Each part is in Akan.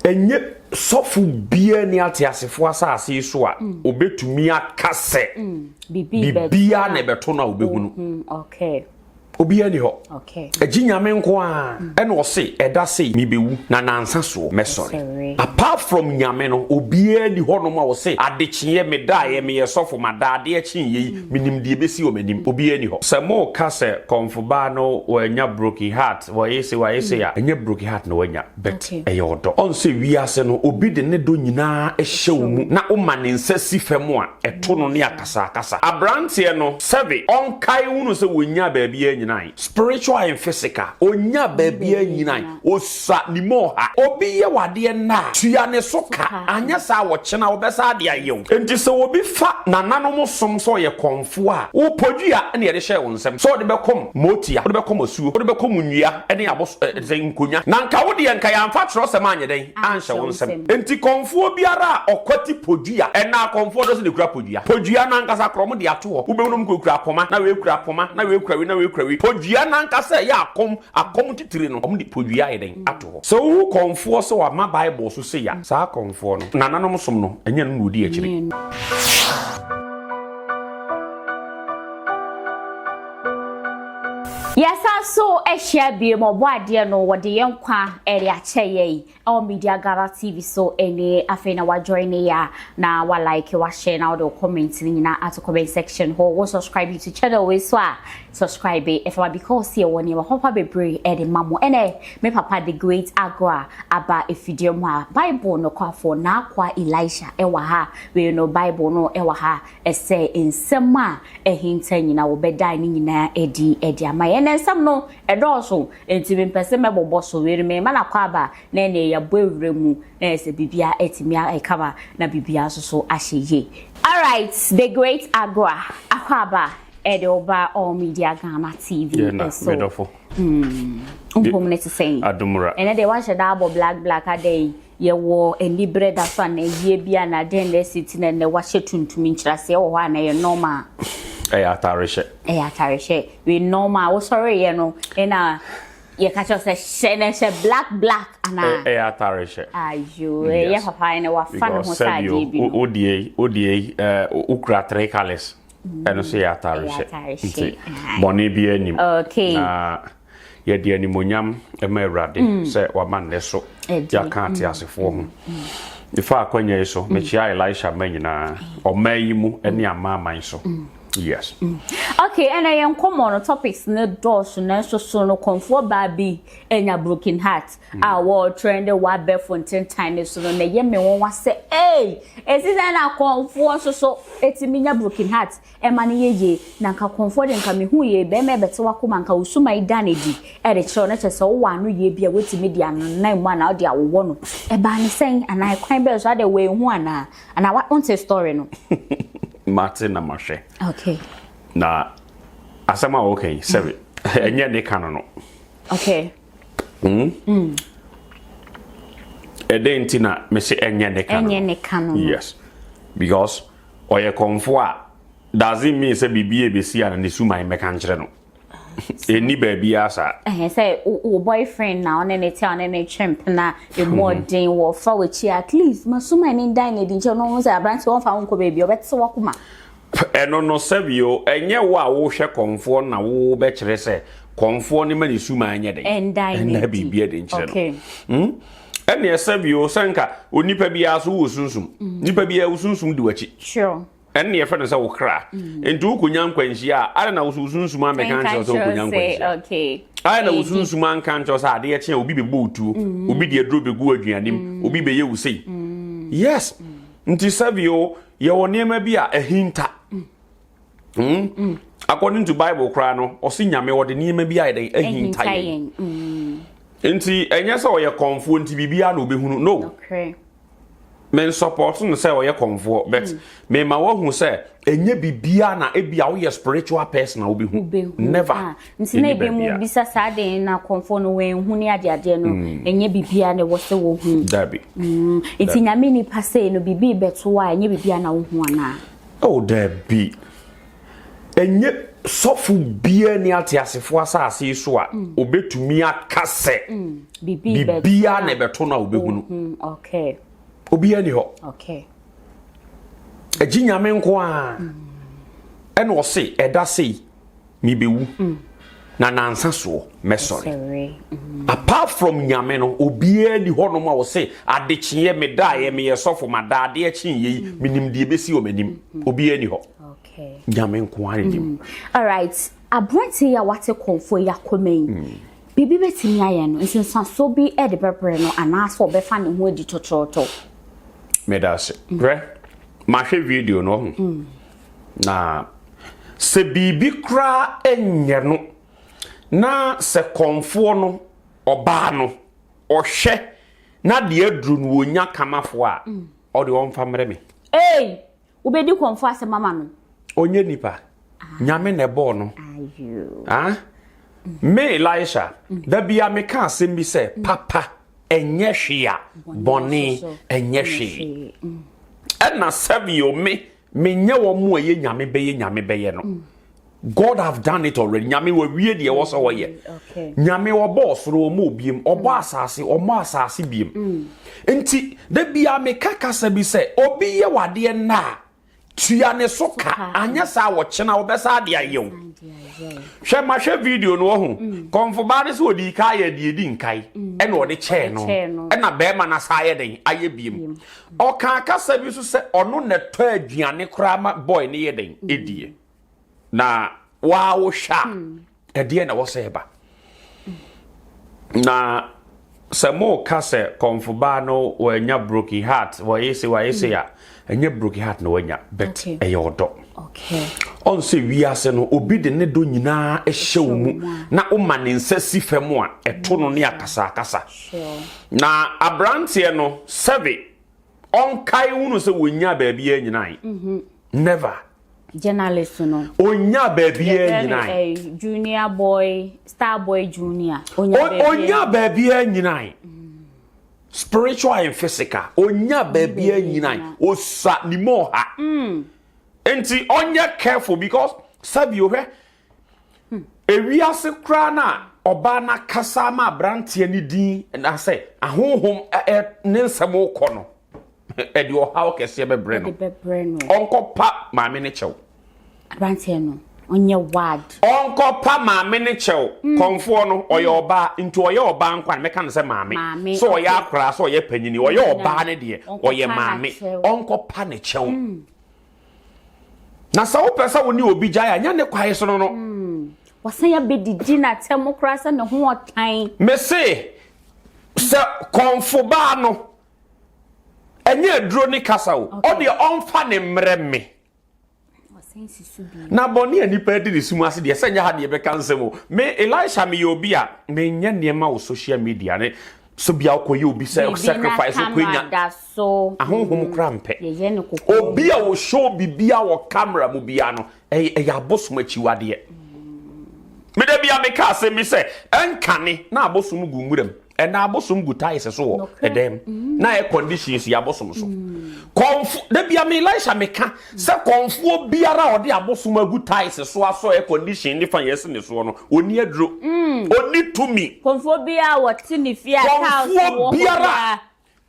Ɛnyɛ sɔfo biara ni ateasefoɔ asase yi so a obetumi aka sɛ biribiara na ɛbɛto no a obɛhunu. Obiara ni hɔ. Ɛgye Nyame nko ara ɛna ɔse ɛda sei mebɛwu na nansa soɔ mɛsɔre. Apart from Nyame no obiara ni hɔnom a ɔse adekyeeɛ medaeɛ meyɛ sɔfo mada adeɛ kyeeɛ yi menim deɛ ɛbɛsi wɔ m'anim. Obiara ni hɔ. Sɛ moka sɛ kɔmfobaa no wanya broken heart wayɛ sei wayɛ sei a, ɛnyɛ broken heart na wanya but ɛyɛ ɔdɔ. Ɔn sɛ wiase no obi de ne dɔ nyinaa hyɛ wo mu na woma ne nsa si fam a ɛto no ne akasakasa. Abranteɛ no sɛbe ɔnkae hunu sɛ ɔnyaa baabiara nyinae, spiritual and physical, ɔnyaa baabiara nyinae, ɔsua ne mu ɔha. Obi yɛ wo adeɛ nnɛ a, tua ne so ka, anyɛ saa a ɔkyena ɔbɛsan de ayɛ wo. Enti sɛ obi fa nananom som sɛ ɔyɛ kɔmfoɔ a, wo podua na yɛde hyɛɛ wo nsam sɛ ɔde bɛkɔm motia, wode bɛkɔm asuo, wode bɛkɔm nnua ne abos ɛ, sɛ nkonnwa. Na nka wo deɛ nka yɛamfa twerɛsɛm anyɛ dɛn? Anhyɛ wo nsam. Enti kɔmfoɔ biara a ɔkwati podua, ɛnnɛ akɔmfoɔ dɔso na ɛkura podua. Podua no ankasa korɔ wɔde ato hɔ, wobɛhu no wɔkurakura poma, na wei kura poma, na wei kura wei, na wei kura wei. Podua no ankasa a ɛyɛ akɔm, akɔm titire no, wɔde podua ayɛ dɛn? Ato hɔ. Sɛ wohu kɔmfoɔ sɛ wama Bible so sei a, saa kɔmfoɔ no, nananom som no, ɛnyɛ ɛno na ɔdi akyire. Yɛsan so ahyia bio ma Ɔbɔadeɛ no wɔde yɛn nkwa de akyɛ yɛn ɛwɔ Media Gala TV so ɛne afei na wajoin ne yɛ a na wa like wa share na wode wo comment no nyinaa ato comment section hɔ wo subscribe to channel wei so a subscribe ɛfama because yɛwɔ nneɛma papa bebree ɛde ma mo ɛnɛ me papa the great Agora aba efidie mu a Bible nokwafoɔ n'akoa Elisha ɛwɔ ha wei no Bible no ɛwɔ ha Ɛsɛ nsɛm a ahinta nyinaa wɔbɛdan ne nyinaa adi de ama yɛn. Ɛnnɛ nsɛm no ɛdɔɔso, enti mempɛ sɛ mɛbobɔ so. Wei no merema no akwaaba na ɛnneɛ yɛabɔ awura mu na ayɛ sɛ biribiara atumi ayɛ kama na biribiara nso so ahyɛ yie. Alright, The Great Agora, akwaaba ɛde wo ba All Media Ghana TV Yeah, na, so. medɔfo. Mpom no te sɛn? Adomura. Ɛnɛ deɛ woahyɛ da abɔ black black adɛn? Yɛwɔ aniberɛ da so anaa ayie bi anaa dɛn na asi nti na ɛnnɛ wahyɛ tuntum nkyerɛaseɛ wɔ hɔ anaa ɛyɛ normal? Ɛyɛ atarehyɛ. Ɛyɛ atarehyɛ. Wei normal wosɔreeɛ no ɛna yɛka kyerɛ sɛ hyɛ na hyɛ black black anaa? Ɛyɛ atarehyɛ. Ayo ɛyɛ papa ɛna wafa ne ho sɛ adeɛ bi no. Wodie wodie wokura 3 colours ɛno nso yɛ atarehyɛ. Nti bɔne bi anim. Okay. Na yɛde animonyam ma Awurade sɛ wama nnɛ so yɛaka ateasefoɔ ho. Mefa akwanya yi so mekyia Elisha mma nyinaa ɔman yi mu ne amanaman so. Yes. Okay, ɛna yɛn nkɔmmɔ no topics no dɔɔso nanso so no kɔnfoɔ baa bi anya broken heart a wɔretrend wɔ abɛɛfo ntentan ne so no na ɛyɛ me nwanwa sɛ ei ɛsi sɛ na kɔnfoɔ nso so ɛtumi nya broken heart ɛma no yɛ yie na nka kɔnfoɔ de nka mehu yie bɛrima ɛbɛte wakoma nka wo suman da no adi ɛde kyerɛw na kyerɛ sɛ wowɔ ano yie bi a wotumi de anonan mu anaa wode awowɔ no ɛbaa ne sɛn anaa ɛkwan bɛɛ so adɛ wɔahu anaa anaa wonte story no. Mate na mahwɛ. Okay. Na asɛm a wɔka yi sɛbe ɛnyɛ ne ka no. Okay. Ɛdɛn nti na mese ɛnyɛ ne ka no? Ɛnyɛ ne ka no. Yes. Because ɔyɛ kɔnfo a doesn't mean sɛ biribi ebesi a na ne suman bɛka nkyerɛ no. Ɛni baabi asa. Ɛhɛn sɛ wo boyfriend na ɔne ne te a ɔne ne twe mpena emu ɔden wɔfa w'akyi at least ma suman ne dan na edi nkyɛn no ho sɛ aberante wɔmfa wo nkɔ baabi ɔbɛte wakoma. Ɛno no sɛbio ɛnyɛ wo a wohwɛ kɔnfoɔ na wo bɛkyerɛ sɛ kɔnfoɔ ne ma ne suman nyɛ den. Ɛndan ne Ɛnda biribi adi nkyerɛ no. Ɛneɛ sɛbio sɛ nka onipa biara so wɔ sunsum. Nipa biara wo sunsum di w'akyi. Sure. Ɛne yɛfrɛ no sɛ wo kra. Nti wokɔnya nkwanhyia a adɛn na wo so wo sunsum amɛka nkyerɛ sɛ wokɔnya nkwanhyia. Okay. Adɛn na wo sunsum anka nkyerɛ sɛ adeɛ kye a obi bɛbɔ wo tuo, obi de aduro bɛgu aduane mu, obi bɛyɛ wo sei. Yes. Nti sɛbio yɛwɔ nneɛma bi a ɛhinta. According to Bible koraa no, ɔse Nyame ɔde nneɛma bi ayɛ dɛn ahinta yɛn. Nti ɛnyɛ sɛ ɔyɛ kɔnfoɔ nti biribiara na obɛhunu. No. Okay. Me support no sɛ ɔyɛ kɔnfoɔ but me ma wahu sɛ ɛnyɛ biribiara na ebi a woyɛ spiritual person a wobɛhu. Never. Ah, nti na ebi mu bisa saa de na kɔnfoɔ no wɔnhu ne adeadeɛ no ɛnyɛ biribiara na ɛwɔ sɛ wɔhu. Dabi. Nti Nyame nipa sei no biribi bɛto a ɛnyɛ biribiara na wohu anaa? Oh, dabi. Ɛnyɛ. Sɔfo biara ni ateasefoɔ asase yi so a obetumi aka sɛ biribiara na ɛbɛto no a obɛhunu. Obiara ni hɔ. Agyi Nyame nko ara ɛna ɔse ɛda sei mebɛwu na nansa soɔ mɛsɔre. Apart from Nyame no, obiara ni hɔnom a ɔse adekyeeɛ medaeɛ meyɛ sɔfo mada adeɛ kyeeɛ yi menim deɛ ɛbɛsi wɔ m'anim. Obiara ni hɔ. Nyame nko ara nim. Alright, aberanteɛ yi a wate kɔmfoɔ yi akoma yi, biribi bɛtumi ayɛ no, nsunsuansoɔ bi de bɛbrɛ no anaasɛ ɔbɛfa ne ho adi tɔtrɔtɔ? Meda ase. Hwɛ, mahwɛ video no ɔho. Na sɛ biribi koraa nyɛ no, na sɛ kɔmfoɔ no, ɔbaa no, ɔhwɛ na deɛ aduru no wɔnya kamafoɔ a, ɔde ɔmfa mmerɛ me. Ei! Wobɛdi kɔmfoɔ asɛm ama no? Ɔnyɛ nipa. Nyame na ɛbɔɔ no. Ah? Me Elisha, da bia meka asɛm bi sɛ, papa ɛnyɛ hwee a, bɔne ɛnyɛ hwee. Ɛna sɛbio me, menyɛ wɔn mu a ɛyɛ Nyame bɛyɛ Nyame bɛyɛ no. God have done it already. Nyame wawie deɛ ɛwɔ sɛ ɔyɛ. Nyame ɔbɔ ɔsoro ɔmɔ obiem, ɔbɔ asase ɔmɔ asase biem. Nti da bia meka kasa bi sɛ obi yɛ wadeɛ nna a tua ne so ka, anyɛ saa wɔkyena wɔbɛsa ade ayɛ wo. Hwɛ mahwɛ video no ɔho. Kɔmfobaa no sɛ ɔdi ka ayɛ deɛ ɛdi nkae ɛna ɔde kyɛɛ no ɛna bɛrima no asa ayɛ den ayɛ biem. Ɔka kasa bi so sɛ ɔno na ɛtɔ aduane koraa ma boy no yɛ den ɛdie. Na waa wohwɛ a ɛdeɛ na ɛwɔ sɛ ɛba. Na sɛ moka sɛ kɔmfobaa no wanya broken heart wɔyɛ se wɔayɛ se a ɛnyɛ broken heart na wanya but ɛyɛ ɔdɔ. Ɔn sɛ wiase no obi de ne dɔ nyinaa hyɛ wo mu na woma ne nsa si fam a ɛto no ne akasakasa. Na aberanteɛ no sɛbe ɔnkae hunu sɛ wɔnya baabi anyinae. Never. Journalist no. Onya baabi anyinae. Junior boy, star boy junior. Onya baabi anyinae. Spiritual and physical. Onya baabi anyinae. Osa ne mu ɔha. Nti ɔnyɛ careful because sɛbi ohwɛ ewiase koraa na ɔbaa na kasa ama aberanteɛ ne din na sɛ ahonhom ne nsɛm kɔ no ɛde ɔhaw kɛseɛ bɛbrɛ no. Ɔnkɔpa maame ne kyɛw. Aberanteɛ no ɔnyɛ wad. Ɔnkɔpa maame ne kyɛw. Kɔnfoɔ no ɔyɛ ɔbaa nti ɔyɛ ɔbaa nkwa no mɛka no sɛ maame. Sɛ ɔyɛ akoraa sɛ ɔyɛ panyini ɔyɛ ɔbaa ne deɛ ɔyɛ maame. Ɔnkɔpa ne kyɛw. Na sɛ wopɛ sɛ wo ne obi gyae a nyɛ ne kwae so no no. Wasan abɛdidi n'atɛm koraa sɛ ne ho ɔtan. Mese sɛ kɔnfobaa no ɛnyɛ aduro ne kasa o, ɔdeɛ ɔmfa ne mmerɛ me. Na bɔne a nipa adi ne sum ase deɛ sɛ nyɛ ha deɛ bɛka nsɛm o. Me Elisha meyɛ obi a menyɛ nneɛma wɔ social media ne so bia wokɔyɛ obi sɛ sacrifice wokɔnya ahonhom kora mpɛ. Obi a wɔhyɛ bibia wɔ camera mu bia no ɛyɛ abosom akyiwadeɛ. Meda bia meka asɛm bi sɛ ɛnkane na abosom gu nwuram. Ɛna abosom gu tiles so wɔ ɛdɛm na air condition si abosom so. Kɔnfo da bia me Elisha meka sɛ kɔnfoɔ biara a ɔde abosom agu tiles so asɔ air condition ne fa yɛ si ne soɔ no ɔni aduro. Ɔni tumi. Kɔnfoɔ biara a wɔte ne fie a tiles wɔ hɔ biara.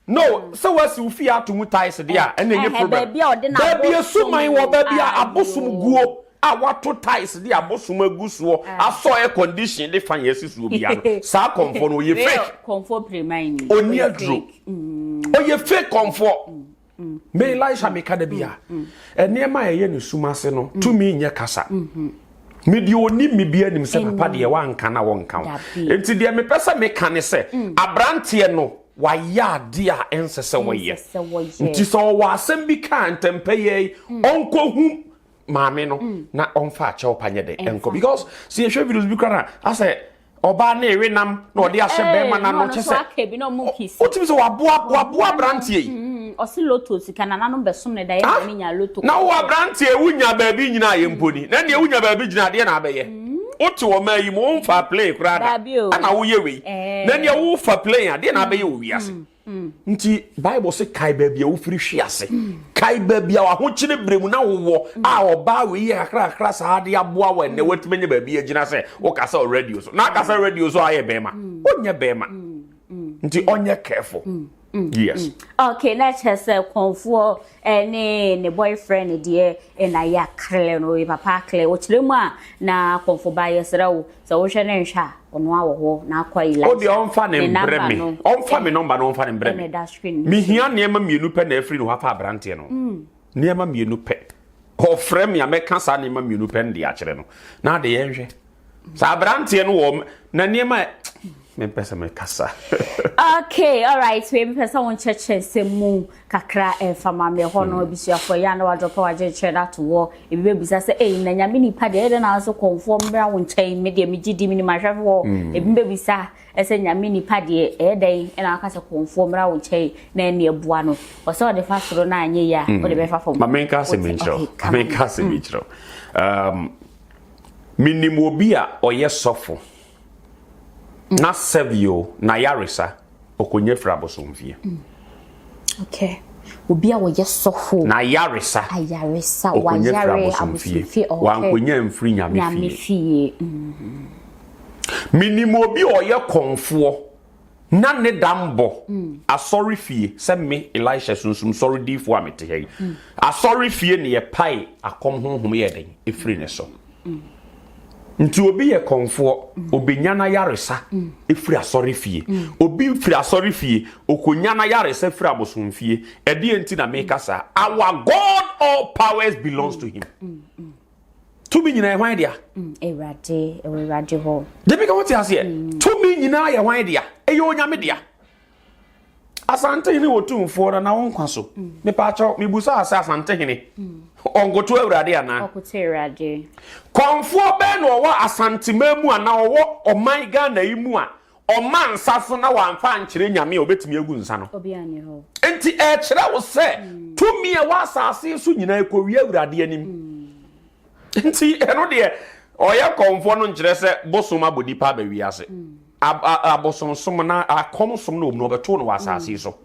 No, sɛ wasi wo fie ato mu tiles deɛ a, ɛna ɛnyɛ problem. Baabi a suman wɔ, baabi a abosom guo a wato tiles de abosom agu soɔ, asɔ air condition de fan asi soɔ biara no, saa kɔmfoɔ no ɔyɛ fake. Ɔnni aduro. Ɔyɛ fake kɔmfoɔ. Me Elisha meka da bi a, nneɛma a ɛyɛ ne sum ase no, tumi nyɛ kasa. Me deɛ ɔnim me bi anim sɛ papa deɛ wanka na wɔnka wo. Nti deɛ mepɛ sɛ meka ne sɛ, aberanteɛ no, wayɛ adeɛ a ɛnsɛ sɛ wɔyɛ. Nti sɛ ɔwɔ asɛm bi ka a, ntɛmpɛ yɛ yi, ɔnkɔhu maame no na ɔmfa akyɛw pa nyɛ dɛ ɛnkɔ. Because sɛ yɛhwɛ videos bi koraa na asɛ ɔbaa no ewe nam na ɔde ahyɛ bɛrima no ano kyɛ sɛ wotumi sɛ waboa waboa aberanteɛ yi. Ɔsi loto sika nananom bɛsom ne da yɛ na ne nya loto. Na wo aberanteɛ wonya baabi nyina ayɛ mpo ni na neɛ wonya baabi gyina adeɛ na abɛyɛ wote ɔmaa yi mu womfa plane koraa da ɛna woyɛ wei na neɛ wofa plane adeɛ na abɛyɛ wɔ wiase. Nti Bible se kae baabi a wofiri hwe ase. Kae baabi a w'ahokyere berɛ mu na wowɔ a ɔbaa wei yɛ kakrakra saa de aboa wɔ ɛnnɛ watumi anya baabi agyina sɛ wokasa wɔ radio so. Na akasa radio so ayɛ bɛrima. Wonyɛ bɛrima. Nti ɔnyɛ careful. Yes. Okay, na kyerɛ sɛ kɔnfoɔ ne ne boyfriend deɛ na yɛ akrɛ no, yɛ papa akrɛ. Wɔkyerɛ mu a na kɔnfo ba yɛsrɛ wo sɛ wohwɛ ne nhwɛ a ɔno awɔ hɔ na akɔ Elisha. O deɛ ɔmfa ne mbrɛ me. Ɔmfa me nɔmba no ɔmfa ne mbrɛ me. Mehia nneɛma mmienu pɛ na afiri ne hɔ afa aberanteɛ no. Nneɛma mmienu pɛ. Ɔfrɛ me a mɛka saa nneɛma mmienu pɛ no de akyerɛ no. Na ade yɛnhwɛ. Saa aberanteɛ no wɔ na nneɛma mempɛ sɛ mekasa. Okay, all right. Wei mepɛ sɛ wo nkyerɛkyerɛ nsɛm mu kakra ɛmfa ma me hɔ no abusuafoɔ yɛ a na wadrɔpɛ wagye no ato hɔ. Ebi bɛbisa sɛ ei na nyame nipa deɛ ɛdɛ na nso kɔmfoɔ mmra wo nkyɛn me deɛ megye di menim ahwɛfoɔ. Ebi bɛbisa ɛsɛ nyame nipa deɛ ɛyɛ dɛn ɛna aka sɛ kɔmfoɔ mmra wo nkyɛn na ɛne ɛboa no. Ɔsɛ ɔde fa soro na anyɛ yie a ɔde bɛfa fam. Ma menka asɛm nkyerɛ wo. Ma menka asɛm nkyerɛ wo. Menim obi a ɔyɛ sɔfo na sɛbio na yaresa ɔkɔnya firi abosomfie. Okay. Obi a ɔyɛ sɔfo. Na yaresa. Ayaresa. Ɔkɔnya firi abosomfie. Okay. Wankɔnya mfiri nyame fie. Nyame fie. Menim obi a ɔyɛ kɔnfoɔ na ne dambɔ asɔre fie sɛ me Elisha sunsum sɔre diifoɔ a mete ha yi. Asɔre fie ne yɛpae akɔm honhom yɛ dɛn ɛfiri ne so. Nti obi yɛ kɔnfoɔ, obɛnya n'ayaresa ɛfiri asɔre fie. Obi firi asɔre fie, ɔkɔnya n'ayaresa firi abosomfie. Ɛdeɛ nti na meka saa. Our God all powers belongs to him. Tumi nyinaa yɛ hwan dea? Awurade, ɛwɔ Awurade hɔ. Debi ka wote aseɛ. Tumi nyinaa yɛ hwan dea? Ɛyɛ Onyame dea. Asantehene wɔ tumfoɔ na na wo nkwa so. Mepaakyɛw, mebusa sɛ Asantehene, ɔnkoto Awurade anaa? Ɔkoto Awurade. Kɔmfoɔ bɛn na ɔwɔ Asanteman mu anaa ɔwɔ ɔman Ghana yi mu a ɔma nsa so na wamfa ankyerɛ Nyame a ɔbɛtumi agu nsa no? Enti ɛkyerɛ wo sɛ tumi a ɛwɔ asase so nyinaa ɛkɔwie Awurade anim. Nti ɛno deɛ ɔyɛ kɔmfoɔ no nkyerɛ sɛ bosom abɔ nipa aba wiase. Abosomsom na akɔmsom na ɔmu no ɔbɛtoo no wɔ asase so.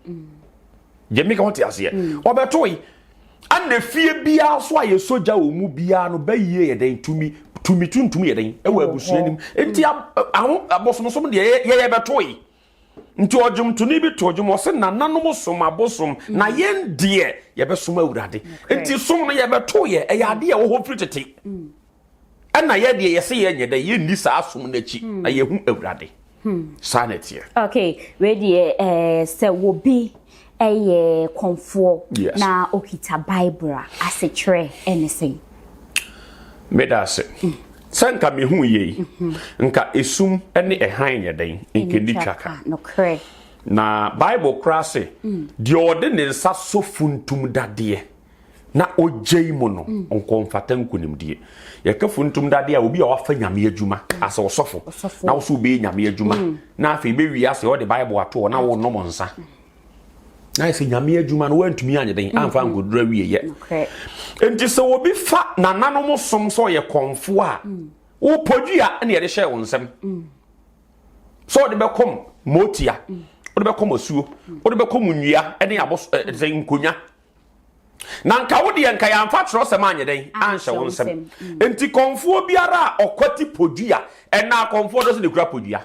Gyemi ka wote aseɛ. Ɔbɛtoo yi. Ana fie biara so a yɛsɔ gya wɔ mu biara no bɛyie yɛ dɛn tumi tumi tuntum yɛ dɛn ɛwɔ abusua nim. Nti abosomsom deɛ yɛyɛ bɛtoo yi. Nti ɔdwomtoni bi to dwom ɔse nananom som abosom na yɛn deɛ yɛbɛsom Awurade. Nti som no yɛbɛto yɛ ɛyɛ adeɛ a ɛwɔ hɔ firi tete. Ɛna yɛ deɛ yɛse yɛnyɛ dɛ yɛnni saa som no akyi na yɛhu Awurade. Saa na ɛteɛ. Okay, wei deɛ eh, sɛ obi ɛyɛ kɔmfoɔ na okita Bible a asekyerɛ ɛne sɛn? Meda ase. Sɛ nka mehu yei, nka esum ne ɛhan yɛ dɛn? Nka ɛni twaka. Nokorɛ. Na Bible koraa se, deɛ ɔde ne nsa sɔ funtum dadeɛ na ɔgyai mu no, ɔnkɔ mfata nkonimdie. Yɛka funtum dadeɛ a, obi a wafa nyame adwuma asɛ ɔsɔfo, na wo so wobɛyɛ nyame adwuma, na afei bɛwie ase ɔde Bible ato hɔ na wonom nsa. Na ayɛ sɛ nyame adwuma no woantumi anyɛ den amfa ankɔduru awieyɛ. Enti sɛ obi fa nananom som sɛ ɔyɛ kɔmfoɔ a, wopɔdua na yɛde hyɛɛ wo nsɛm. Sɛ ɔde bɛkɔm mootia, wode bɛkɔm asuo, wode bɛkɔm nnua ne abos sɛ nkonya. Na nka wo deɛ nka yɛamfa kyerɛwsɛm anyɛ dɛn anhyɛ wo nsɛm. Enti kɔmfoɔ biara a ɔkwati podua, ɛnna akɔmfoɔ dɔ sɛ na ekura podua.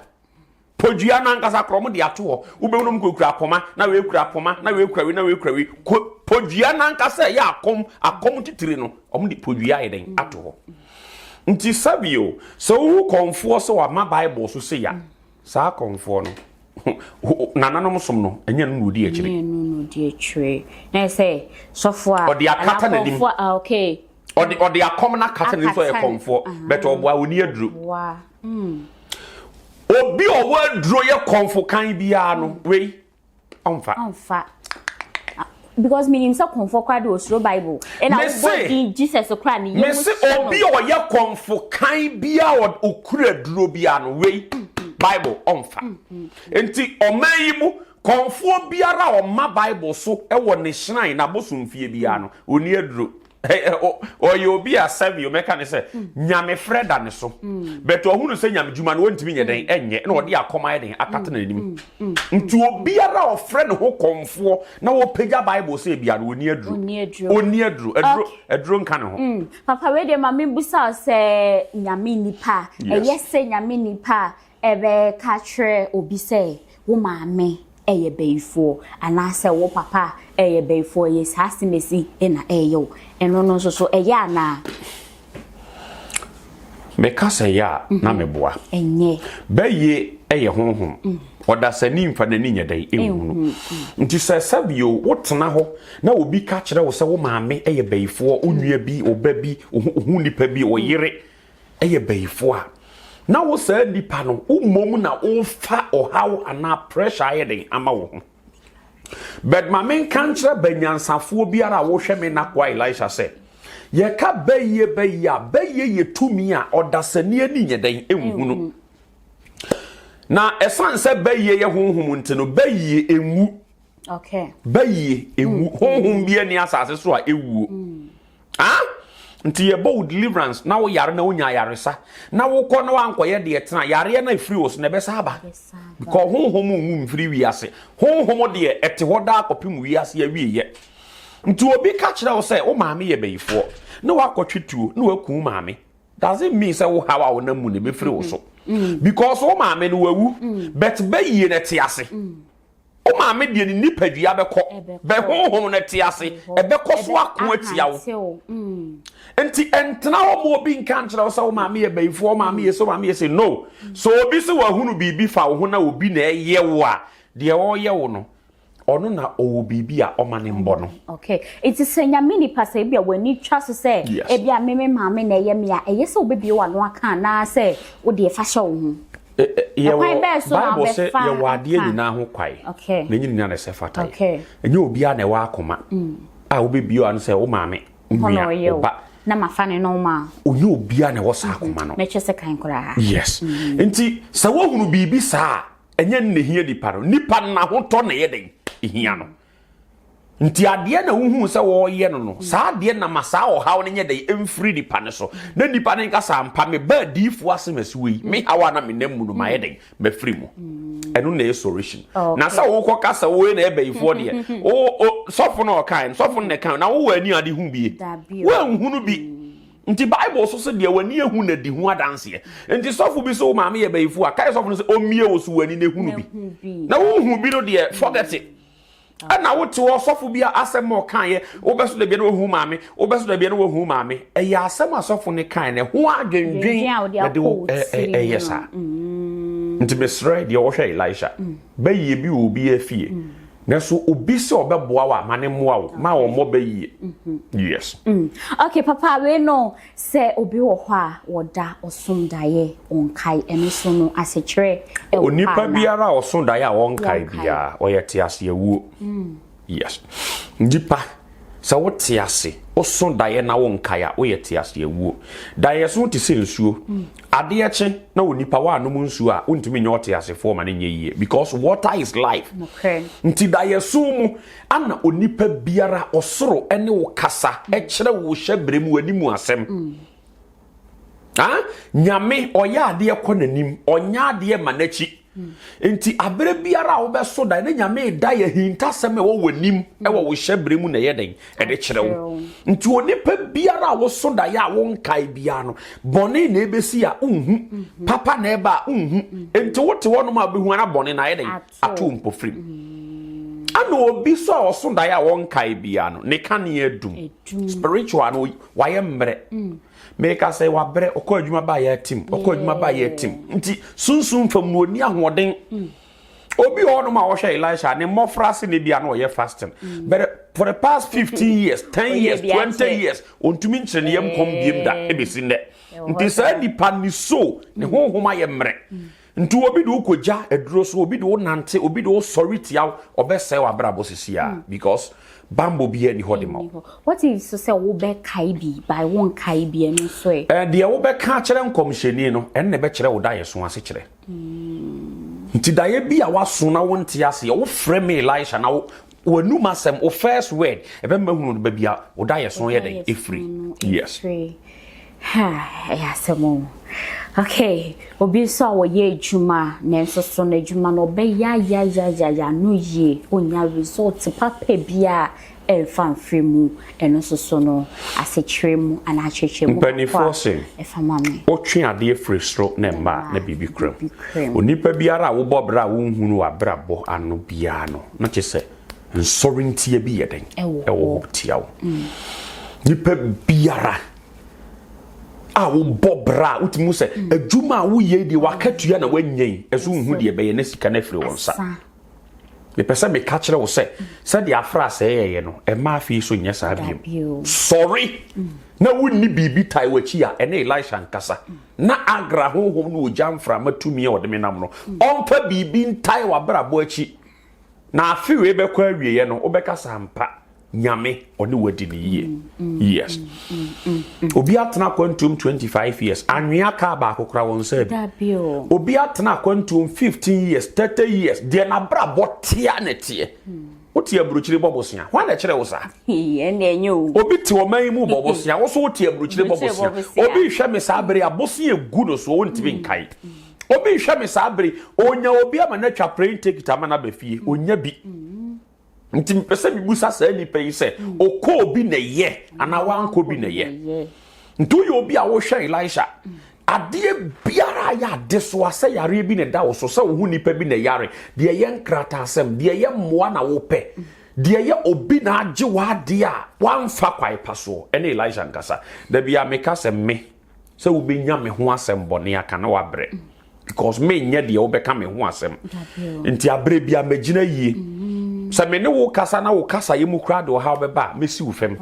Podua no ankasa korɔ wɔde ato hɔ. Wobɛhu no kurakura poma, na wei kura poma, na wei kura wei, na wei kura wei. Podua no ankasa ɛyɛ akɔm, akɔm titire no, wɔde podua ayɛ dɛn ato hɔ. Nti sɛbio, sɛ wohu kɔmfoɔ sɛ wama Bible so sei a, saa kɔmfoɔ no, nananom som no, ɛnyɛ no na ɔdi akyire. Ɛnyɛ no na ɔdi akyire. Na ɛsɛ sɔfoɔ a, ɔde akata n'anim. Ah, okay. Ɔde ɔde akɔm no akata n'anim sɛ ɔyɛ kɔmfoɔ, bɛtɛ ɔboa ɔni aduro. Obi a ɔwɔ aduro yɛ kɔmfo kan biara no, wei ɔmfa. Ɔmfa. Because menim sɛ kɔmfo koraa de osuro Bible. Ɛna wobɔ din Jesus koraa ne yam Mese obi a ɔyɛ kɔmfo kan biara okura aduro biara no, wei Bible ɔmfa. Nti ɔman yi mu kɔmfoɔ biara a ɔma Bible so wɔ ne shrine n'abosomfie biara no, ɔni aduro. Ɔyɛ obi a sɛbi ɔmɛka ne sɛ nyamefrɛ da ne so, but ɔhunu sɛ nyame dwuma no wɔntumi nyɛ dɛn ɛnyɛ, na ɔde akɔm ayɛ dɛn akata n'anim. Nti obiara a ɔfrɛ ne ho kɔmfoɔ na wɔpagya Bible sɛ ebia no, ɔni aduro. Ɔnni aduro. Ɔni aduro, aduro aduro nka ne ho. Papa, wei deɛ ma mebusa wo sɛ Nyame nipa, ɛyɛ sɛ Nyame nipa a ɛbɛka kyerɛ obi sɛ wo maame ɛyɛ bɛyifoɔ anaasɛ wo papa ɛyɛ bɛyifoɔ, yɛ saa asemesi na ɛyɛ wo, ɛno no nso so ɛyɛ anaa? Meka sɛ yɛ a na meboa. Ɛnyɛ. Bɛyie ɛyɛ honhom, ɔdasani mfa n'ani nyɛ dɛn ɛnhunu. Nti sɛ sɛbio wotena hɔ na obi ka kyerɛ wo sɛ wo maame ɛyɛ bɛyifoɔ, wo nua bi, wo ba bi, wo ho nipa bi, wo yere ɛyɛ bɛyifoɔ a, na wo saa nipa no wo mmom na wofa ɔhaw anaa pressure ayɛ den ama wo ho. But ma menka nkyerɛ banyansafoɔ biara a wohwɛ me nakoa Elisha sɛ yɛka bɛyie bɛyie a, bɛyie yɛ tumi a ɔdasani ani nyɛ dɛn ɛnhunu. Na ɛsiane sɛ bɛyie yɛ honhom nti no, bɛyie ɛnwu. Bɛyie ɛnwu. Honhom bi ani asase so a ɛwuo. Ah, nti yɛbɔ wo deliverance na woyare na wonya ayaresa na wokɔ na wankɔyɛ deɛ tena yareɛ no ɛfiri wo so na ɛbɛsa aba, because honhom nwu mfiri wiase. Honhom deɛ, ɛte hɔ daa kɔpem wiase awieyɛ. Nti obi ka kyerɛ wo sɛ wo maame yɛ bɛyifoɔ na wakɔtwe tuo na waku wo maame, doesn't mean sɛ wo haw a wonam mu no ɛbɛfiri wo so, because wo maame no wawu, but bɛyie no ɛte ase. Wo maame deɛ, ne nipadua bɛkɔ, bɛ honhom no te ase, ɛbɛkɔ so ako atia wo. Nti ɛntena hɔ ma obi nka nkyerɛ wo sɛ wo maame yɛ bɛyifoɔ, wo maame yɛ sɛ, wo maame yɛ sɛ. No so obi sɛ wahunu biribi fa wo ho na obi na ɛyɛ wo a, deɛ ɔreyɛ wo no, ɔno na ɔwɔ biribi a ɔma ne mbɔ no. Okay, nti sɛ Nyame nipa, sɛ ebi a w'ani twa so sɛ ebi a meme maame na ɛyɛ me a, ɛyɛ sɛ wobɛbie w'ano aka anaasɛ wode ɛfa hyɛ wo ho? Yɛwɔ Bible sɛ yɛwɔ adeɛ nyinaa ho kwae na ɛnyɛ nyinaa na ɛsɛ fata yɛ. Ɛnyɛ obiara na ɛwɔ akoma a wobɛbie ano sɛ wo maame, wo nua, wo ba na mafa ne nɔɔma. Onyɛ obiara na ɛwɔ saa akoma no. Mɛkyɛ sɛ kan koraa. Yes, nti sɛ wohunu biribi saa a, ɛnyɛ nna ehia nipa no, nipa n'ahotɔ na ɛyɛ den ehia no. Nti adeɛ na wohu sɛ wɔreyɛ no, saa adeɛ na ma saa ɔhaw no nyɛ den mfiri nipa no so na nipa no nkasa mpa me ba adiifoɔ asɛm asi wei me haw a na menam mu no ma yɛ den mafiri mu. Ɛno na ɛyɛ solution. Na sɛ wokɔ kasa wei na ɛbɛyifoɔ deɛ, o sɔfo no ɔkae no, sɔfo no na ɛkae na wowɔ ani ade hu bie, woanhunu bi. Nti Bible so sɛ deɛ w'ani ehu na di ho adanseɛ. Nti sɔfo bi sɛ wo maame yɛ bɛyifoɔ a, kae sɔfo no sɛ ɔmmie wo so w'ani na ehunu bi. Na wohu bi no deɛ, forget it. Ɛna wote hɔ, sɔfo bi a asɛm a ɔkaeɛ, wobɛso da bia na wahu maame, wobɛso da bia na wahu maame. Ɛyɛ asɛm a sɔfo no kae na ɛho adwendwen na de wo ɛyɛ saa. Nti mesrɛ deɛ wɔhwɛ Elisha, bɛyie bi wɔ obi afie, nanso obi sɛ ɔbɛboa wo a, ma ne mmoa wo ma ɔmmɔ bɛyie. Yes. Okay, papa, wei no sɛ obi wɔ hɔ a wɔda ɔsom daeɛ ɔnkae, ɛno so no asekyerɛ ɛwɔ hɔ? Onipa biara a ɔso daeɛ a ɔnkae biara, ɔyɛ te ase awuo. Yes, nipa sɛ wote ase woso daeɛ na wonkae a, woyɛ te ase awuo. Daeɛ so te sɛ nsuo. Adeɛ kye na onipa woanom nsuo a, wontumi nyɛ ɔte asefoɔ ma no nyɛ yie, because water is life. Nti daeɛ so mu ana onipa biara ɔsoro ne wo kasa kyerɛ wo hyɛ berɛ mu anim asɛm. Ah, Nyame ɔyɛ adeɛ kɔ n'anim, ɔnyɛ adeɛ ma n'akyi. Nti abere biara a wobɛso da ne Nyame da yɛ hintasɛm a ɛwɔ w'anim ɛwɔ wo hyɛ berɛ mu na ɛyɛ den ɛde kyerɛ wo. Nti onipa biara a woso da yɛ a wonkae biara no, bɔne na ɛbɛsi a wonhu, papa na ɛba a wonhu. Nti wote hɔnom a, wobɛhu ana bɔne na ayɛ den ato mpofirim. Ana obi so a ɔso daeɛ a wɔnkae biara no, ne kanea dum, spiritual no wayɛ mmerɛ. Meka sɛ wabrɛ, ɔkɔ adwuma ba yɛ atim, ɔkɔ adwuma ba yɛ atim. Nti sunsun fam no ɔni ahoɔden. Obi wɔ hɔnom a ɔhwɛ Elisha ne mmɔfra ase ne bia na ɔyɛ fasting, but for the past 15 years, 10 years, 20 years, ɔntumi nkyerɛ ne yam kɔm biem da ɛbɛsi nnɛ. Nti saa nipa ne so ne honhom ayɛ mmerɛ. Nti obi de wo kɔgya aduro so, obi de wo nante, obi de wo sɔre tia wo, ɔbɛsɛe w'abrabɔ sisi a, because bambɔ biara ni hɔ de ma wo. What if so sɛ wobɛkae bi by wonkae bi, ɛno nso ɛ? Deɛ wobɛka akyerɛ nkɔmhyɛni no, ɛno na ɛbɛkyerɛ wo daeɛ so ase kyerɛ. Nti daeɛ bi a waso na wonte aseɛ, wofrɛ me Elisha na wo. W'anum asɛm, wo first word, ɛbɛma hunu no baabi a wo daeɛso yɛ dɛn ɛfiri. Yes. Ɛyɛ asɛm o. Okay, obi nso a wɔyɛ adwuma nanso so no adwuma no ɔbɛyayayayaya no yie, onya result papa bi a ɛmfa mfiri mu, ɛno nso so no asekyerɛ mu anaa akyerɛkyerɛ mu Mpanimfoɔ se, ɛfa ma me. Wotwe adeɛ firi soro na ɛmma a, na biribi kura mu. Onipa biara a wobɔ bra a wonhunu w'abrabɔ ano biara no, na kyerɛ sɛ nsɔre ntia bi yɛ dɛn? Ɛwɔ hɔ tia wo. Nipa biara a wobɔ bra a wotumi hu sɛ adwuma a woyɛ deɛ wakatua na woanya yi, ɛso nhu deɛ ɛbɛyɛ na sika no afiri wɔn nsa. Mepɛ sɛ meka kyerɛ wo sɛ sɛdeɛ afra sɛɛ yɛyɛ no, ɛmma afei so nyɛ saa bio. Sɔre na wonni biribi tae w'akyi a ɛne Elisha nkasa na agra honhom ne ogya mframa tumi a ɔde me nam no, ɔmfa biribi ntae w'abrabɔ akyi. Na afe wei bɛkɔ awieɛ no, wobɛka sɛ ampa Nyame ɔne wadi ne yie. Yes. Obi atena akwantuom 25 years, anwea kaa baako kora wɔn nsa bi. Obi atena akwantuom 15 years, 30 years, deɛ n'abrabɔ tea na teɛ. Wote aburokyire bɔ bosea, hwan na ɛkyerɛ wo saa? Obi te ɔman yi mu bɔ bosea, wo so wote aburokyire bɔ bosea. Obi hwɛ me saa bere a bosea egu no so, ɔntumi nkae. Obi hwɛ me saa bere, onya obi ama no atwa plane ticket ama no aba fie, onya bi. Nti mepɛ sɛ mebusa saa nipa yi sɛ, ɔkɔ obi na ɛyɛ anaa wankɔ bi na ɛyɛ? Nti woyɛ obi a wohwɛ Elisha, adeɛ biara ayɛ adesoa sɛ yareɛ bi na ɛda wo so, sɛ wo ho nipa bi na ɛyare, deɛ ɛyɛ nkrataasɛm, deɛ ɛyɛ mmoa na wopɛ, deɛ ɛyɛ obi na agye w'adeɛ a wamfa kwae pa soɔ, ɛne Elisha nkasa. Da bi a meka sɛ me, sɛ wobɛnya me ho asɛm bɔne aka na wabrɛ because menyɛ deɛ wobɛka me ho asɛm nti aberɛ bia mɛgyina yie mm. Sɛ me ne wo kasa na wo kasa yɛ mu koraa de ɔhaw bɛba a mɛsi wo fam.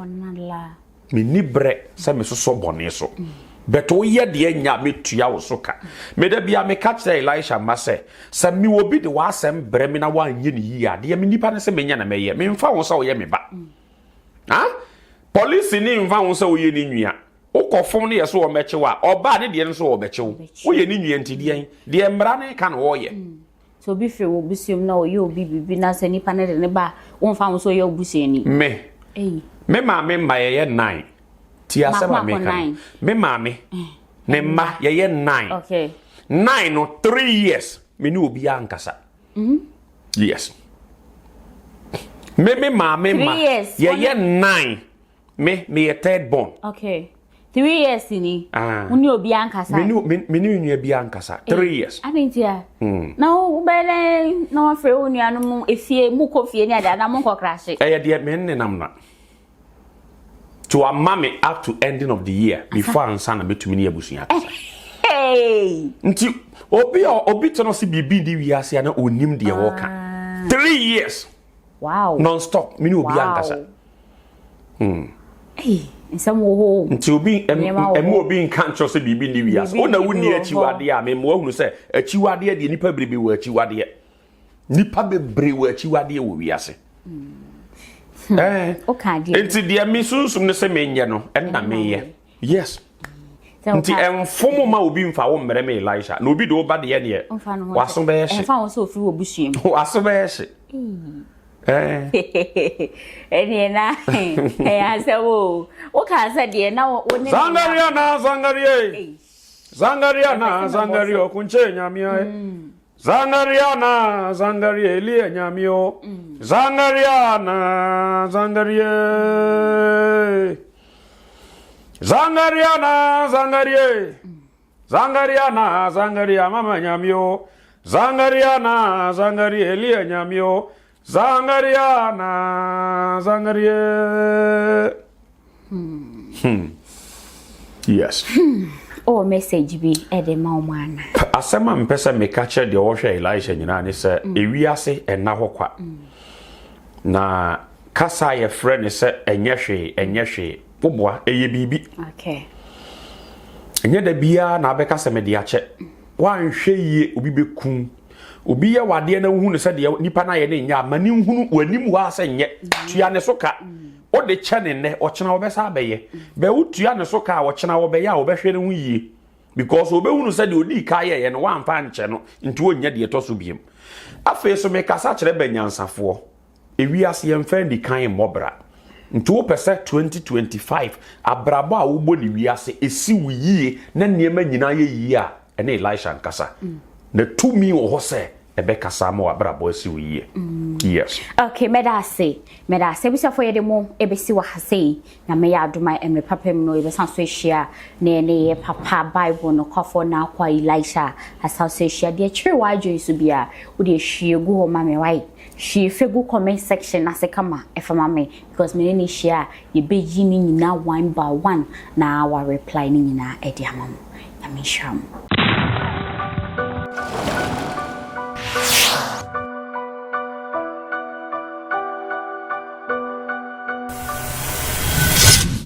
Menni berɛ sɛ mesosɔ bɔne so mm. But woyɛ deɛ nya a mɛtua wo so ka. Meda bia meka kyerɛ Elisha mma sɛ sɛ mewɔ bi de w'asɛm brɛ me na woanyɛ ne yie a deɛ me nipa no sɛ menya na mɛyɛ memfa ho sɛ woyɛ me ba mm. Ha? Polisi ne mfa ho sɛ woyɛ ne nua. Wokɔ fom no yɛ so wɔmmɛkye wo a, ɔba a ne deɛ no nso wɔbɛkye wo. Woyɛ ne nua nti deɛn? Deɛ mmara no reka na ɔreyɛ. Sɛ obi firi wo busuam na ɔyɛ obi biribi na sɛ nipa no de ne ba a, womfa ho sɛ ɔyɛ wo busuani. Me, me maame mma yɛyɛ nine. Tie asɛm a meka no. Me maame, ne mma yɛyɛ nine. Okay. Nine no, 3 years, me ne obiara nkasa. Yes. Me me maame mma yɛyɛ nine. Me meyɛ third born. Okay. 3 years ni. Ah. Wo ne obi ankasa. Me ne me ne nua bi ankasa. 3 years. Adi nti a. Na wo bɛyɛ dɛ na wafrɛ wo nuanom efie mu kɔ fie ne ade ana mo nkɔ krahye. Ɛyɛ deɛ me nenam na. To ama me up to ending of the year before ansa na metumi ne abusua kasa. Hey. Nti obi a obi te no se biribi ndi wiase a na onim deɛ wɔka. 3 years. Non stop me ne obi ankasa. Hey, nsɛm wɔ hɔ. Nti obi ɛmu obi nka nkyerɛ sɛ biribi nni wiase. Wo na wonni akyiwadeɛ a mema wahunu sɛ akyiwadeɛ deɛ nipa bebree wɔ akyiwadeɛ. Nipa bebree wɔ akyiwadeɛ wɔ wiase. Nti deɛ me sunsum no sɛ menyɛ no ɛnna meyɛ. Yes. Nti ɛmfom ma obi mfa wo mmerɛ me Elisha na obi de wo ba deɛ deɛ waso bɛyɛ hye. Ɛmfa wo sɛ ofiri wɔ busua mu. Waso bɛyɛ hye. Ɛneɛ na ɛyɛ asɛm o. Wokaa sɛ deɛ na wo ne Zangaria na zangarie. Zangaria na zangarie okunche nyamia. Zangaria na zangarie elie nyamio. Zangaria na zangarie. Zangaria na zangarie. Zangaria na zangaria mama nyamio. Zangaria na zangarie elie nyamio. Zangaria na zangarie. Yes. Oh, message bi ɛde ma wo ana. Asɛm a mpɛ sɛ meka kyerɛ deɛ ɔhwɛ Elisha nyinaa ne sɛ ewiase ɛna hɔ kwa. Na kasa a yɛfrɛ ne sɛ ɛnyɛ hwee ɛnyɛ hwee woboa ɛyɛ biribi. Ɛnyɛ da biara na abɛka sɛ mede akyɛ. Woanhwɛ yie obi bɛkum. Obi yɛ wadeɛ na wohu no sɛ deɛ nipa no ayɛ ne nyɛ a ma ne nhunu w'anim hɔ a sɛ nyɛ. Tua ne so ka. Wode kyɛ ne nnɛ ɔkyena wɔbɛsa abɛyɛ. Bɛ wotua ne so ka a ɔkyena wɔbɛyɛ a wɔbɛhwɛ ne ho yie. Because wɔbɛhunu sɛ deɛ odii ka yɛyɛ no woamfa ankyɛ no nti wɔnyɛ deɛ ɛtɔ so biem. Afei so mekasa kyerɛ bɛnyansafoɔ. Ewiase yɛmfa anikan mmɔ bra. Nti wopɛ sɛ 2025 abrabɔ a wobɔ ne wiase esi wo yie na nneɛma nyinaa yɛ yie a, ɛne Elisha nkasa. Na tumi wɔ hɔ sɛ ɛbɛkasa ama w'abrabɔ asi wo yie. Yes. Okay, mɛda ase. Mɛda ase. Abusuafo yɛde mo ebesi wɔ ha sei. Na mɛyɛ adom a mmerɛ papa mu no yɛbɛsan so ahyia na yɛne yɛ papa Bible nokwafo na akwa Elisha asan so ahyia. Deɛ kyerɛ w'adwene so bia wode ahwie gu hɔ ma me wae. Hwie fɛ gu comment section n'ase kama ɛfa ma me because me ne ne hyia a yɛbɛyi ne nyinaa one by one na wa reply ne nyinaa ɛde ama mo. Nyame nhyira mo.